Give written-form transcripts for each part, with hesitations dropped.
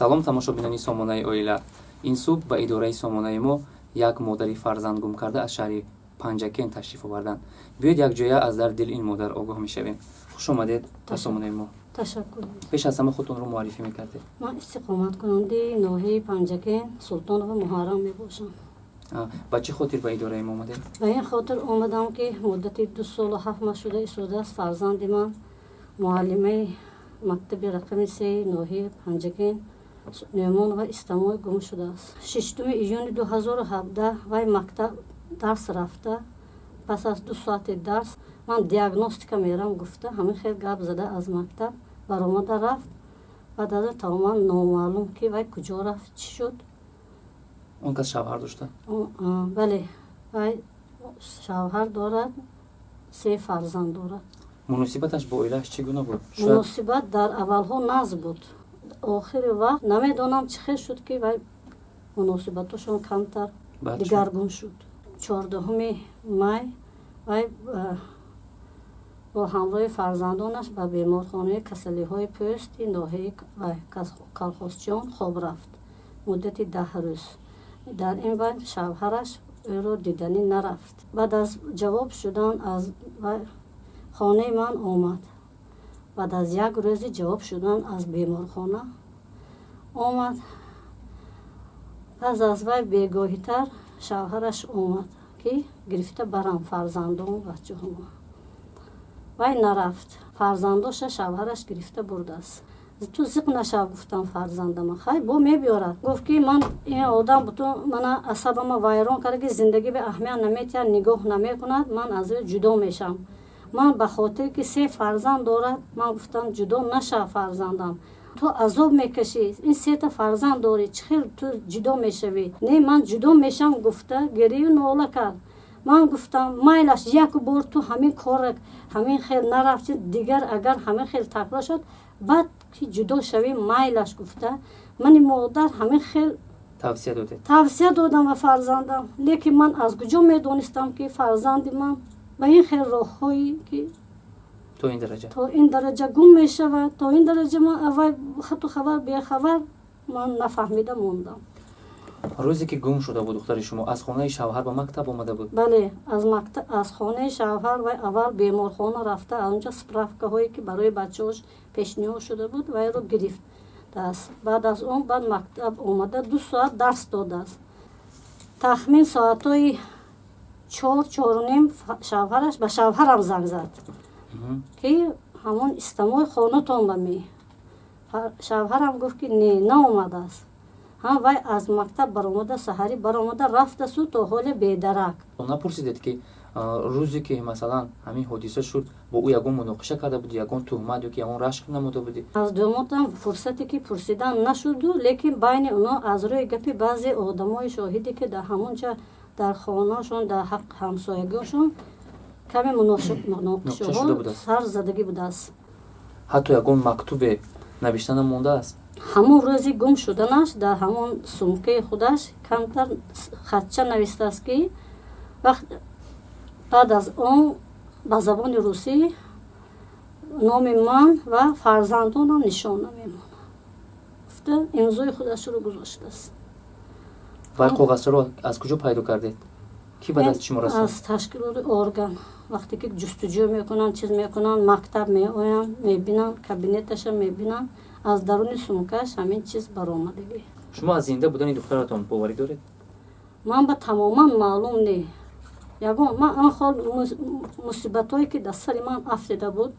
Салом, тамошобинони сомонаи «Оила». Ин субҳ ба идораи сомонаи мо як модари фарзанд гум карда аз шаҳри Панҷакент ташриф оварданд. Биёед, якҷоя аз дарди дили ин модар огоҳ мешавем. Хуш омадед ба сомонаи мо. Ташаккур. Пеш аз ҳама худтонро муаррифӣ мекардед. Ман истиқоматкунандаи ноҳияи Панҷакент Султонова Муҳаррам мебошам. Ба чӣ хотир ба идораи мо омадед? Ба ин хотир омадам, ки муддати 2 солу 7 моҳ шуда истодааст, фарзанди ман, муаллимаи мактаби рақами сеи ноҳияи Панҷакент Нӯъмонова Истамой гум шудааст. 6 июни 2017 вай мактаб дарс рафта, пас аз 2 соати дарс «ман диагностика мерам» гуфта, ҳамин хел гап зада, аз мактаб баромада рафт. Баъд аз он тамоман номаълум, ки вай куҷо рафт, чӣ шуд. Он кас шавҳар дошта? Бале, вай шавҳар дорад, се фарзанд дорад. Муносибаташ бо оилааш чӣ гуна буд? Муносибат дар аввалҳо нағз буд. Охири вақт намедонам, чӣ хел шуд, ки вай муносибатошон камтар дигаргун шуд. 14 май вай бо ҳамроҳи фарзандонаш ба беморхонаи касалиҳои пӯсти ноҳияи Колхозчиён хоб рафт муддати 10 рӯз. Дар ин вақт шавҳараш ӯро диданӣ нарафт. Баъд аз ҷавоб шудан аз хонаи ман омад. Баъд аз як рӯзи ҷавоб шудан аз беморхона омад. Пас аз вай бегоҳитар шавҳараш омад, ки гирифта барам фарзандону бачаҳома. Вай нарафт, фарзандоша шавҳараш гирифта бурдааст. «Ту зиқ нашав», гуфтам фарзандама, «хай, бо мебиёрад». Гуфт, ки ман ин одам бутун мана асабама вайрон карда, ки зиндагӣ бе аҳамият наметиҳад, нигоҳ намекунад, ман аз ӯ ҷудо мешавам. Ман ба хотире ки се фарзанд дорад, ман гуфтам: «Ҷудо нашав, фарзандам, ту азоб мекашӣ, ин сета фарзанд дорӣ, чӣ хел ту ҷудо мешавӣ?» «Не, ман ҷудо мешавам», гуфта, гирию нола кард. Ман гуфтам: «Майлаш, як бор ту ҳамин кора ҳамин хел нарафти, дигар агар ҳамин хел такрор шуд, баъд ки ҷудо шавӣ, майлаш», гуфта, мани модар ҳамин хел Тавсия додед? Тавсия додам ба фарзандам. Лекин ман аз куҷо медонистам, ки фарзанди ман ба ин хел роҳҳое ки То ин дараҷа. То ин дараҷа гум мешавад, то ин дараҷа ман аввал хату хабар бехабар, ман нафаҳмида мондам. Рӯзе ки гум шуда буд, духтари шумо аз хонаи шавҳар ба мактаб омада буд? Бале, аз мактаб, аз хонаи шавҳар вай аввал беморхона рафта, аз онҷа справкаҳое, ки барои бачаҳош пешниҳод шуда буд, вайро гирифтааст. Баъд аз он баъд мактаб омада, 2 соат дарс додааст. Тахмин соатҳои 4, 4:30 шавҳараш ба шавҳарам занг зад, ки ҳамон Истамои хонатон ба ми. Шавҳарам гуфт, ки не, наомадааст. Ҳам вай аз мактаб баромада, саҳарӣ баромада рафтасу то ҳоле бедарак. Напурсидед, ки рӯзе ки, масалан, ҳамин ҳодиса шуд, бо ӯ ягон муноқиша карда будӣ, ягон туҳмат ё ки ягон рашк намуда будӣ? Аз домодам фурсате ки пурсидан нашуду, лекин байни оно аз рӯи гапи баъзе одамои шоҳиде, ки дар ҳамонҷа, дар хонаашон, дар ҳамсоягиашон каме муноқишаҳо сар задагӣ будааст. Ҳатто ягон мактубе навишта намондааст? Ҳамон рӯзи гум шуданаш дар ҳамон сумкаи худаш камтар хатча навистааст, ки вақт баъд аз он ба забони русӣ «номи ман ва фарзандонам нишон намемонад» гуфта, имзои худашро гузоштааст. Вай коғазчаро аз куҷо пайдо кардед? Кӣ ба дасти шумо расонд? Аз ташкилоти орган. Вақте ки ҷустуҷӯ мекунанд, чиз мекунанд, мактаб меоянд, мебинанд, кабинеташа мебинанд, аз даруни сумкаш ҳамин чиз баромадагӣ. Шумо аз зинда будани духтаратон боварӣ доред? Ман ба тамоман маълум не. Ягон ман он хол мусибатҳое, ки дар сари ман афтида буд,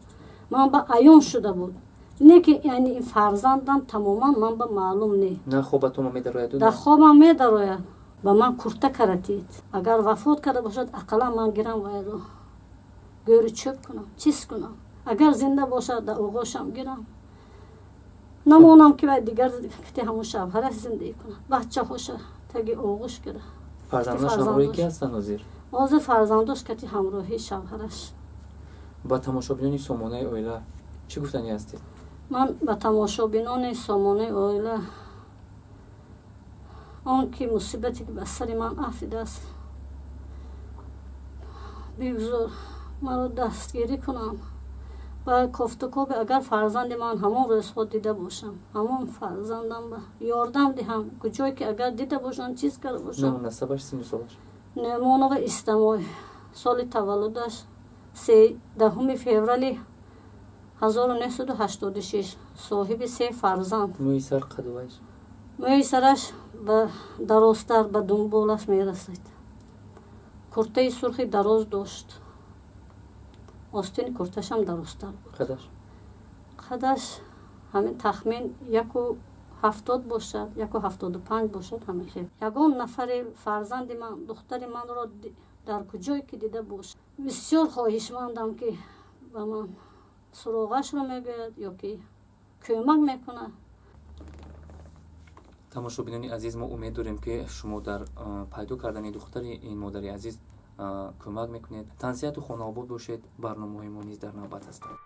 ман ба аён шуда буд, не ки яъне ин фарзандам тамоман ман ба маълум не. На хобатонро медарояд? Дар хобам медарояд. Ба ман курта каратид. Агар вафот карда бошад, ақаллан ман гирам, вайро гӯру чӯб кунам, чиз кунам. Агар зинда бошад, дар оғошам гирам, намонам, ки вай дигар кити ҳамон шавҳараш зиндагӣ кунад, бачаҳоша таги оғӯш гира. Фарзандош ҳамроҳи ки ҳастанд ҳозир? Ҳозир фарзандош кати ҳамроҳии шавҳараш. Ба тамошобинони сомонаи «Оила» чӣ гуфтанӣ ҳастед? Ман ба тамошобинони сомонаи «Оила» он ки мусибате, ки ба сари ман афтидааст, бигзор маро дастгирӣ кунанд. Ва кофтукоби, агар фарзанди ман ҳамон рӯзҳо дида бошам, ҳамон фарзандам ба ёрдам диҳам, куҷое ки агар дида бошам, чиз карда бошам. Насабаш, синну солаш? Нӯъмонова Истамой, соли таваллудаш 13 феврали 1986, соҳиби се фарзанд. Мӯи сар, қадуваш? Мӯи сараш ба дарозтар, ба думболаш мерасид. Куртаи сурхи дароз дошт, остини курташам дарозтар буд. Қадаш? Қадаш ҳамин тахмин 1,70 бошад, 1,75 бошад, ҳамин хел. Ягон нафаре фарзанди ман, духтари манро дар куҷое ки дида бошад, бисёр хоҳишмандам, ки ба ман суроғашро мегӯяд ё ки кӯмак мекунад. Тамошобинони азиз, мо умед дорем, ки шумо дар пайдо кардани духтари ин модари азиз кӯмак мекунед. Тансиҳату хонаобод бошед. Барномаҳои мо низ дар навбат ҳастанд.